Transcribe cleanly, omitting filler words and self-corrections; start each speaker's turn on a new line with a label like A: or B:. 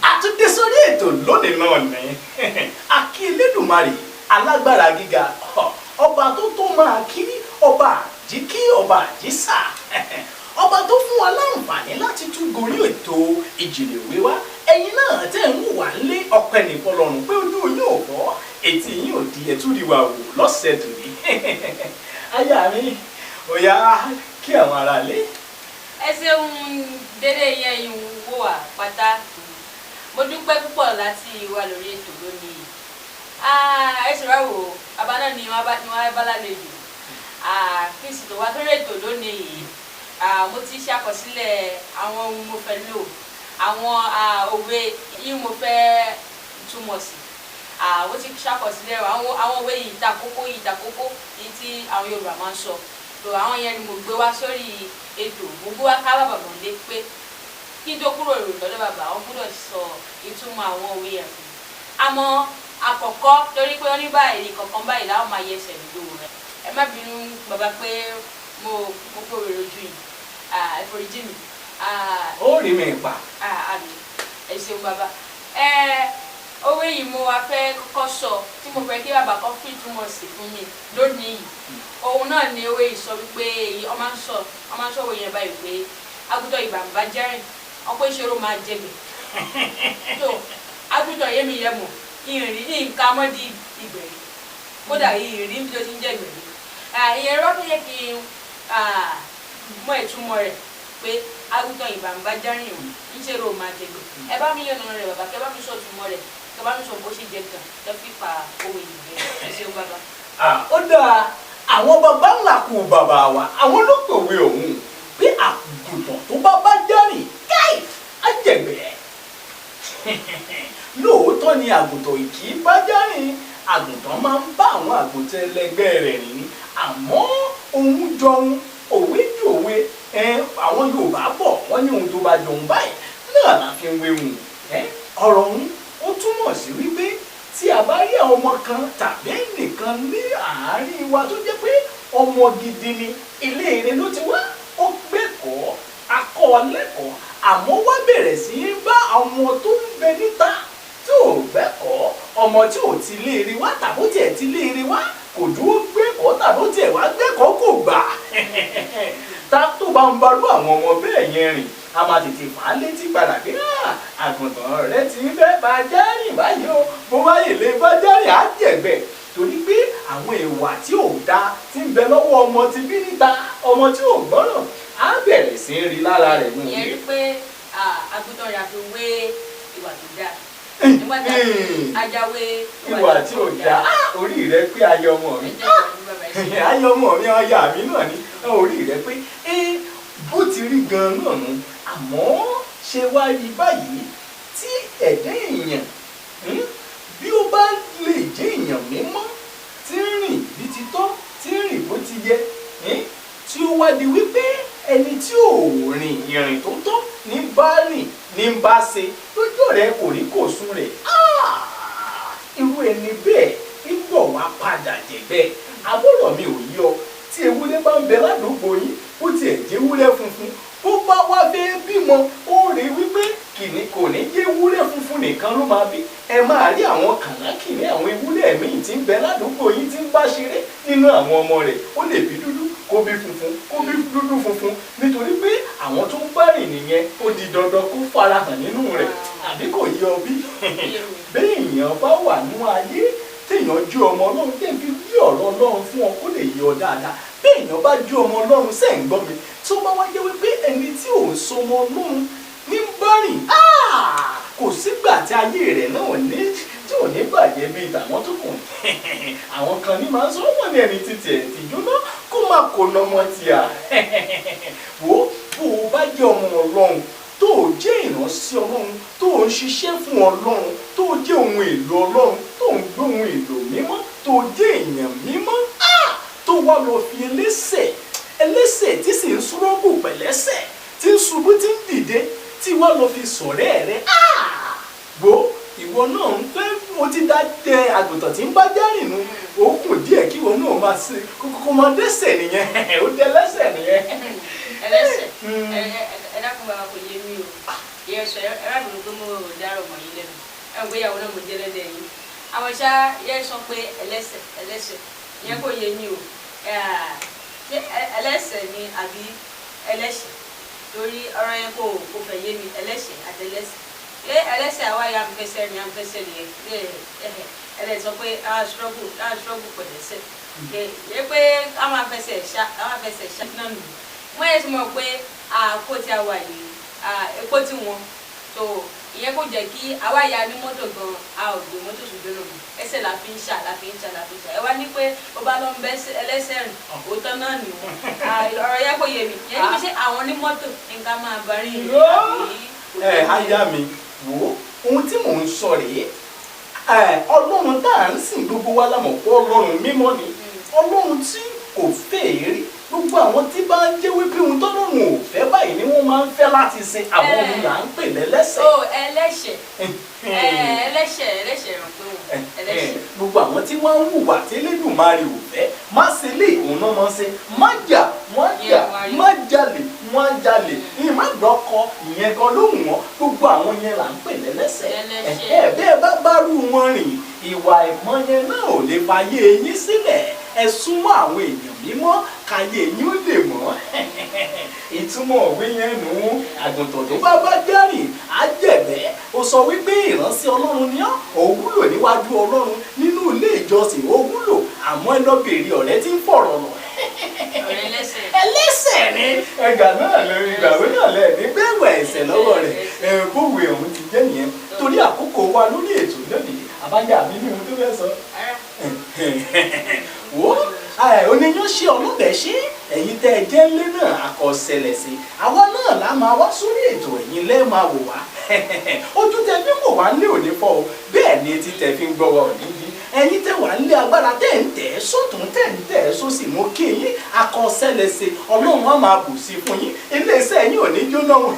A: Àtúndé sórí ètò lónìí náà ní akí Elédùmarè alágbára gíga, ọba tó tó máa kí, ọba àjíkí, ọba àjísà, ọba tó fún wa láǹfààní láti tún gorí ètò Ìjìnlẹ̀ Òwe wa. Ẹ̀yin náà tẹ̀ ń wò wá lé, ọpẹ́ ní fọ́lọ́run pé ojú yín ò fọ́, etí yín ò di, ẹ̀túrí wa wò lọ́sẹ̀ tòní. Aya mi, ó yá, kí àwọn ará lé.
B: Ẹ ṣeun dédé yẹn yín wò wá pátá. Mo dúpẹ́ púpọ̀ láti wà lórí ètò lónìí. Ẹ ṣe wá wò, bàbá náà ni wọ́n bá lálejò kí n sì tó wá sórí ètò lónìí yìí. Mo ti ṣàkọsílẹ̀ àwọn ohun mo fẹ́ lò, àwọn òwe yìí mo fẹ́ túmọ̀ sí. Mo ti ṣàkọsílẹ̀ àwọn òwe yìí ta kókó, yìí ta kókó, yìí tí àwọn Yorùbá máa ń sọ. Tó àwọn yẹn ni mo gbé wá sórí ètò. Mo gbé wá ká bàbá mọ̀lé pé kí n tó kúrò lọ́dọ̀ bàbá, wọn gbọ́dọ̀ sọ ìtumọ̀ àwọn òwe yẹn fún mi. Àmọ́ àkọ́kọ́, torí pé wọ́n ní báyìí kọ̀ọ̀kan báyìí láwọn máa yẹ ẹsẹ̀ lódò rẹ̀. Ẹ má bínú bàbá pé mo kó rèrè ojú yìí, ẹ foríjì mi.
A: Ó rí mi pa.
B: Àmì, ẹ ṣeun bàbá. Ẹ òwe yìí mo wá fẹ́ kọ́kọ́ sọ, tí mo fẹ́ kí bàbá kan fi ìtumọ̀ sí fún mi lónìí yìí, òun náà ni òwe yìí sọ wípé ọmọ ń sọ òwe yẹn báyìí pé àgùntàn ìbànúbá jẹ́rìn ọ̀pọ̀ ìṣòro máa jẹgbẹ́ tó àgùntàn yémi yẹ mọ̀ ìrìn ní nǹkan mọ́dí ìgbẹ̀rí, kódà ìrìn níbi tó ti ń jẹ̀gbẹ̀rí. Ìyẹn rọ́ fẹ́ yẹ kí n mọ ìtumọ̀ rẹ̀ pé àgùntàn ìbànúbá jẹ́rìn o ńṣe ló máa jẹgbẹ́. Ẹ bá mi yànnà rẹ̀ bàbá, kẹ bá mi sọ ìtumọ̀ rẹ̀, kẹ bá mi sọ bó ṣe jẹ gan kẹ fi pa òwe yìí bẹ́ẹ̀. Ẹ ṣeun bàbá.
A: Ó dáa. Àwọn baba ńlá kù bàbá wa, àwọn ló pòwe òun pé àgùntàn tó bá bá jẹ́rìn káì á jẹ̀gbẹ́. Lóòótọ́ ni àgùntàn kì í bá jẹ́rìn, àgùntàn máa ń bá àwọn àgùntàn ẹlẹgbẹ́ rẹ̀ rìn ni. Àmọ́ òun jọun, òwe jòwe. Àwọn Yorùbá bọ̀, wọ́n ní ohun tó bá jọun báyìí náà la fi ń wéhùn. Ọ̀rọ̀ ọ̀hún ó túmọ̀ sí wípé tí a bá rí àwọn ọmọ kan tàbí ẹnìkan ní àárín wa tó jẹ́ pé ọmọ gidi ni, ilé ire ló ti wá, ó gbẹ́kọ̀ọ́, akọ́ lẹ́kọ̀ọ́, àmọ́ wá bẹ̀rẹ̀ sí í bá àwọn tó ń bẹ níta tí ò gbẹ́kọ̀ọ́, ọmọ tí ò ti lé ire wá tàbó tiẹ̀ ti lé ire wá kò dúró gbẹ́kọ̀ọ́, tàbó tiẹ̀ wá gbẹ́kọ̀ọ́ kò gbà, tá tó bá ń barú àwọn ọmọ bẹ́ẹ̀ yẹn rìn, a máa tètè fà á létí padà pé àgùntàn rẹ ti ń fẹ́ bá jẹ́rìn báyìí o, bó bá yè lè bá jẹ́rìn á jẹ̀gbẹ́, torí pé àwọn ìwà tí ò dáa tí ń bẹ lọ́wọ́ ọmọ ti bí níta, ọmọ tí ò gbọ́ràn, á bẹ̀rẹ̀ sí í rí lára rẹ̀ nù.
B: Ìyẹn rí pé àgùntàn rẹ̀ àfi wé ìwà tó dáa nígbà tí ajá wé
A: ìwà tí ò dáa. Orí rẹ pé, ayé ọmọ mi, ayé ọmọ mi, aya mi náà ni orí rẹ pé bó ti rí gan-an náà nù. Àmọ́ ṣe wá rí báyìí, tí ẹ̀dá èèyàn bí ó bá lè jẹ́ èèyàn mímọ́ tí ń rìn bí ti tọ́, tí ń rìn bó ti yẹ, tí ó wá di wípé ẹni tí ò rìn ìrìn tó tọ́ ní bá rìn, ní bá ṣe lójú rẹ̀ kò rí kò sún rẹ̀, irú ẹni bẹ́ẹ̀ ń bọ̀ wá padà jẹ̀gbẹ́. Àbúrò mi, ò yí ọ, tí ewúrẹ́ bá ń bẹ ládùúgbò yín, ó tiẹ̀ jẹ́ ewúrẹ́ funfun, bó bá wá fẹ́ bímọ, ó rí wípé kìíní kò ní jẹ́ ewúrẹ́ funfun nìkan ló máa bí. Ẹ máa rí àwọn kànákìní, àwọn ewúrẹ́ míì tí ń bẹ ládùúgbò yín tí ń bá ṣeré nínú àwọn ọmọ rẹ̀. Ó lè bí dúdú, kó bí funfun, kó bí dúdú funfun, nítorí pé àwọn tó ń bá rìn nìyẹn. Ó di dandan kó farahàn nínú rẹ̀. Àbí kò yé ọ bí? Bẹ́ẹ̀ èèyàn bá wà nínú ayé, téèyàn jú ọmọ Ọlọ́run, tẹ́ fi yí ọ̀rọ̀ Ọlọ́run fún ọ kó lè yé ọ dáadáa, bí èèyàn bá jú ọmọ Ọlọ́run sẹ́ ń gbọ́ mi, tó bá wá jẹ́ wípé ẹni tí ò ń sọmọ Ọlọ́run ní bá rìn, kò sígbà tí ayé rẹ̀ náà ní tí ò ní bàjẹ́ bíi tàwọn tó kù. Àwọn kan ní máa ń sọ, wọ́n ní ẹni títí ẹ̀ ti jóná kó má kó nọmọ tíà. Wo, bó o bá jẹ́ ọmọ Ọlọ́run, tó o jẹ́ ìránṣẹ́ Ọlọ́run, tó o ń ṣiṣẹ́ fún Ọlọ́run, tó o jẹ́ ohun èlò Ọlọ́run, tó o ń gbé ohun èlò mímọ́, tó o jẹ́ èèyàn mímọ́, tó wá lọ fi ẹlẹ́ṣẹ̀, ẹlẹ́ṣẹ̀ tí sì ń súrọ́gù pẹ̀lẹ́ṣẹ̀, tí ń ṣubú, tí ń dìde, tí wá lọ fi sọ̀rẹ́ rẹ, wo, ìwọ náà ń fẹ́ o ti dá tẹ àgùntàn tí ń bá járìn nu. Ó kù díẹ̀ kí ìwọ náà máa ṣe kókó máa dẹ́ṣẹ̀ nìyẹn, ó dẹ́lẹ́ṣẹ̀ nìyẹn.
B: Ẹlẹ́ṣẹ̀? Ẹ dákun bàbá, kò yé mi o. Ìyẹn sọ ẹ rà mí pé mo dárò mọ̀ yín lẹ́nu. Ẹ ń gbéyàwó náà mo jẹ́ lẹ́dẹ̀ yín. Àwọn ṣá yẹ sọ pé ẹlẹ́sẹ̀ ẹlẹ́sẹ̀ ìyẹn kò yé mi o. Ṣé ẹlẹ́sẹ̀ ni àbí ẹlẹ́ṣẹ̀? Torí ọ̀rọ̀ yẹn kò fẹ́ yé mi, ẹlẹ́ṣẹ̀ àti ẹlẹ́sẹ̀. Ṣé ẹlẹ́sẹ̀ àwa ya ń fẹsẹ̀ ni à ń fẹsẹ̀ nìyẹn? Ẹlẹ́ sọ pé a struggle, a struggle pẹ̀lẹ́sẹ̀. Yẹ pé a máa fẹsẹ̀ ṣá, a máa fẹsẹ̀ ṣá náà nù. Wọ́n yẹ ti mọ̀ pé àkó tí a wà yìí, epo tí wọ́n so ìyẹn kò jẹ́ kí àwa ya ní mọ́tò gan, a ò gbé mọ́tò sójú ọ̀nà mọ́. Ẹsẹ̀ la fi ń ṣà, la fi ń ṣà, la fi ń ṣà. Ẹ wá ní pé ó bá lọ ń bẹ́ ẹlẹ́sẹ̀ rìn, òótọ́ náà nì wọ́n. Ọ̀rọ̀ yẹn kò yé mi. Ìyẹn ní pé ṣé àwọn onímọ́tò nǹkan máa bá rìn rìn àbí kò
A: Ẹ
B: yé mi?
A: Aya mi, wò ó, ohun tí mò ń sọ rèé. Ọlọ́run tá à ń sìn, gbogbo wa la mọ̀ pé Ọlọ́run mímọ́ ni, Ọlọ́run tí kò fẹ́ èérí. Gbogbo àwọn tí bá ń jẹ́ wípé ohun tọ́lọ́run ò fẹ́ báyìí ni wọ́n máa ń fẹ́ láti sin, àwọn ohun là ń pè lẹ́lẹ́sẹ̀.
B: Ó ẹlẹ́ṣẹ̀, ẹlẹ́ṣẹ̀, ẹlẹ́ṣẹ̀ ràn pé wọn ẹlẹ́ṣẹ̀.
A: Gbogbo àwọn tí wọ́n ń hùwà tí Elédùmarè ò fẹ́, má ṣe lé òun náà mọ́ ṣe, má jà wọ́n jà, má jalè wọ́n jalè, ìyẹn má gbọ́kọ ìyẹn gan ló wù wọ́n. Gbogbo àwọn yẹn là ń pè lẹ́lẹ́ṣẹ̀.
B: Ẹlẹ́ṣẹ̀.
A: Ẹ bẹ́ẹ̀ bá bárù wọn rìn, ìwà ìmọ̀ yẹn náà ò lè fàyè yín sílẹ̀. Ẹ súnmọ́ àwọn èèyàn mímọ́ káyé yín ó lè mọ́. Ìtumọ̀ òwe yẹn nù. Àgùntàn tó bá bá jẹ́rìn á jẹ̀bẹ́. Ó sọ wípé ìránṣẹ́ Ọlọ́run ni ọ́, ó wúlò níwájú Ọlọ́run, nínú ilé ìjọsìn ó wúlò, àmọ́ ẹ lọ bèèrè ọ̀rẹ́ tí ń fọ̀rọ̀ lọ.
B: Ọ̀rẹ́ ẹlẹ́ṣẹ̀.
A: Ẹlẹ́ṣẹ̀ ni. Ẹgbà náà lórí ìgbàwé náà lẹ́ẹ̀ni gbẹ̀wẹ̀ ẹ̀ṣẹ̀ lọ́wọ́ rẹ̀. Bówé òun ti jẹ́ nìyẹn. Torí àkókò wa lórí ètò lónìí, àbájá mi ní ohun tó fẹ́ sọ.
B: Ara.
A: Wo, oníyàn ṣe ọlọ́bẹ̀ ṣe, ẹ̀yin tẹ́ ẹ jẹ́ ńlé náà àkọsẹ̀lẹ̀ sí àwa náà la máa wá sórí ètò, ẹ̀yin lẹ́ máa wò wá. Ojú tẹ fi ń wò wá ńlé òní fọ́ o, bẹ́ẹ̀ ni etí tẹ fi ń gbọ́ wa òní bí. Ẹ̀yin tẹ́ wà ńlé agbára, tẹ́ ń tẹ̀ ẹ́ sọ́tún, tẹ́ ń tẹ̀ ẹ́ sósì, mú kí yín àkọsẹ̀lẹ̀ sí. Ọlọ́run á máa bù sí fún yín, iléeṣẹ́ yín ò ní jóná o.